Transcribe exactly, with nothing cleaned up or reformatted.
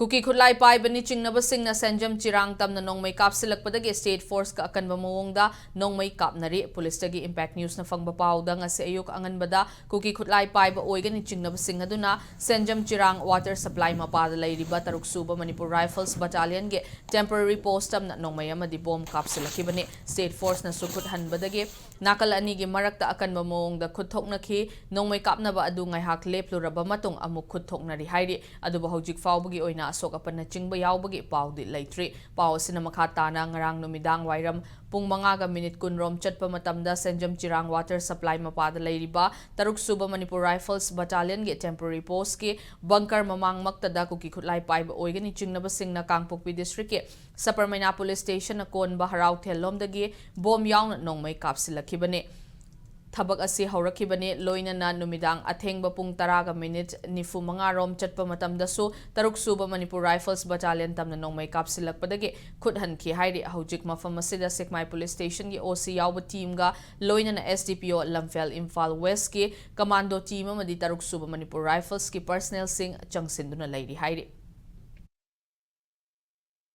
ꯀꯨꯀꯤ ꯈꯨꯠꯂꯥꯏ ꯄꯥꯏꯕꯅꯤ ꯆꯤꯡꯅꯕꯁꯤꯡꯅ ꯁꯦꯟꯖꯝ ꯆꯤꯔꯥꯡ ꯇꯝꯅ ꯅꯣꯡꯃꯩ ꯀꯥꯞꯁꯤꯜꯂꯛꯄꯗꯒꯤ state force ꯀ ꯑꯀꯟꯕ ꯃꯑꯣꯡꯗ ꯅꯣꯡꯃꯩ ꯀꯥꯞꯅꯔꯤ꯫ Police ꯇꯒꯤ Impact News ꯅ ꯐꯪꯕ ꯄꯥꯎꯗ, ꯉꯁꯤ ꯑꯌꯨꯛ ꯑꯉꯟꯕꯗ ꯀꯨꯀꯤ ꯈꯨꯠꯂꯥꯏ ꯄꯥꯏꯕ ꯑꯣꯏꯒꯅꯤ ꯆꯤꯡꯅꯕꯁꯤꯡ ꯑꯗꯨꯅ ꯁꯦꯟꯖꯝ ꯆꯤꯔꯥꯡ water supply ꯃꯄꯥꯗ ꯂꯩꯔꯤꯕ ꯇꯔꯨꯛ ꯁꯨꯕ Manipur Rifles Battalion ꯒꯤ temporary post ꯇꯝꯅ ꯅꯣꯡꯃꯩ ꯑꯃꯗꯤ bomb ꯀꯥꯞꯁꯤꯜꯂꯛꯈꯤꯕꯅꯤ꯫ State force ꯅꯁꯨ ꯈꯨꯠ ꯍꯟꯕꯗꯒꯤ ꯅꯥꯀꯜ ꯑꯅꯤꯒꯤ ꯃꯔꯛꯇ ꯑꯀꯟꯕ ꯃꯑꯣꯡꯗ ꯈꯨꯠ ꯊꯣꯛꯅꯈꯤ꯫ ꯅꯣꯡꯃꯩ ꯀꯥꯞꯅꯕ ꯑꯗꯨ ꯉꯥꯏꯍꯥꯛ ꯂꯦꯞꯂꯨꯔꯕ ꯃꯇꯨꯡ ꯑꯃꯨꯛ ꯈꯨꯠ ꯊꯣꯛꯅꯔꯤ ꯍꯥꯏꯔꯤ꯫ ꯑꯗꯨꯕꯨ ꯍꯧꯖꯤꯛ ꯐꯥꯎꯕꯒꯤ ꯑꯣꯏꯅ ꯑꯁꯣꯛ ꯑꯄꯟꯅ ꯆꯤꯡꯕ ꯌꯥꯎꯕꯒꯤ ꯄꯥꯎꯗꯤ ꯂꯩꯇ꯭ꯔꯤ꯫ ꯄꯥꯎ ꯑꯁꯤꯅ ꯃꯈꯥ ꯇꯥꯅ ꯉꯔꯥꯡ ꯅꯨꯃꯤꯗꯥꯡ ꯋꯥꯏꯔꯝ ꯄꯨꯡ ꯃꯉꯥꯒ minute ꯀꯨꯟ ꯔꯣꯝ ꯆꯠꯄ ꯃꯇꯝꯗ ꯁꯦꯟꯖꯝ ꯆꯤꯔꯥꯡ water supply ꯃꯄꯥꯗ ꯂꯩꯔꯤꯕ ꯇꯔꯨꯛ ꯁꯨꯕ Manipur Rifles Battalion ꯒꯤ temporary post ꯀꯤ bunker ꯃꯃꯥꯡꯃꯛꯇꯗ ꯀꯨꯀꯤ ꯈꯨꯠꯂꯥꯏ ꯄꯥꯏꯕ ꯑꯣꯏꯒꯅꯤ ꯆꯤꯡꯅꯕꯁꯤꯡꯅ ꯀꯥꯡꯄꯣꯛꯄꯤ district ꯀꯤ ꯁꯄꯔꯃꯩꯅꯥ police station ꯅ ꯀꯣꯟꯕ ꯍꯔꯥꯎꯊꯦꯜ ꯂꯣꯝꯗꯒꯤ bomb ꯌꯥꯎꯅ ꯅꯣꯡꯃꯩ ꯀꯥꯞꯁꯤꯜꯂꯛꯈꯤꯕꯅꯤ꯫ ꯊꯕꯛ ꯑꯁꯤ ꯍꯧꯔꯛꯈꯤꯕꯅꯤ꯫ ꯂꯣꯏꯅꯅ ꯅꯨꯃꯤꯗꯥꯡ ꯑꯊꯦꯡꯕ ꯄꯨꯡ ꯇꯔꯥꯒ minute ꯅꯤꯐꯨ ꯃꯉꯥ ꯔꯣꯝ ꯆꯠꯄ ꯃꯇꯝꯗꯁꯨ ꯇꯔꯨꯛ ꯁꯨꯕ Manipur Rifles Battalion ꯇꯝꯅ ꯅꯣꯡꯃꯩ ꯀꯥꯞꯁꯤꯜꯂꯛꯄꯗꯒꯤ ꯈꯨꯠ ꯍꯟꯈꯤ ꯍꯥꯏꯔꯤ꯫ ꯍꯧꯖꯤꯛ ꯃꯐꯝ ꯑꯁꯤꯗ ꯁꯦꯛꯃꯥꯏ police station ꯒꯤ O C ꯌꯥꯎꯕ team ꯒ ꯂꯣꯏꯅꯅ S D P O ꯂꯝꯐꯦꯜ Imphal West ꯀꯤ commando team ꯑꯃꯗꯤ ꯇꯔꯨꯛ ꯁꯨꯕ Manipur Rifles ꯀꯤ personnel ꯁꯤꯡ ꯆꯪꯁꯤꯟꯗꯨꯅ ꯂꯩꯔꯤ ꯍꯥꯏꯔꯤ꯫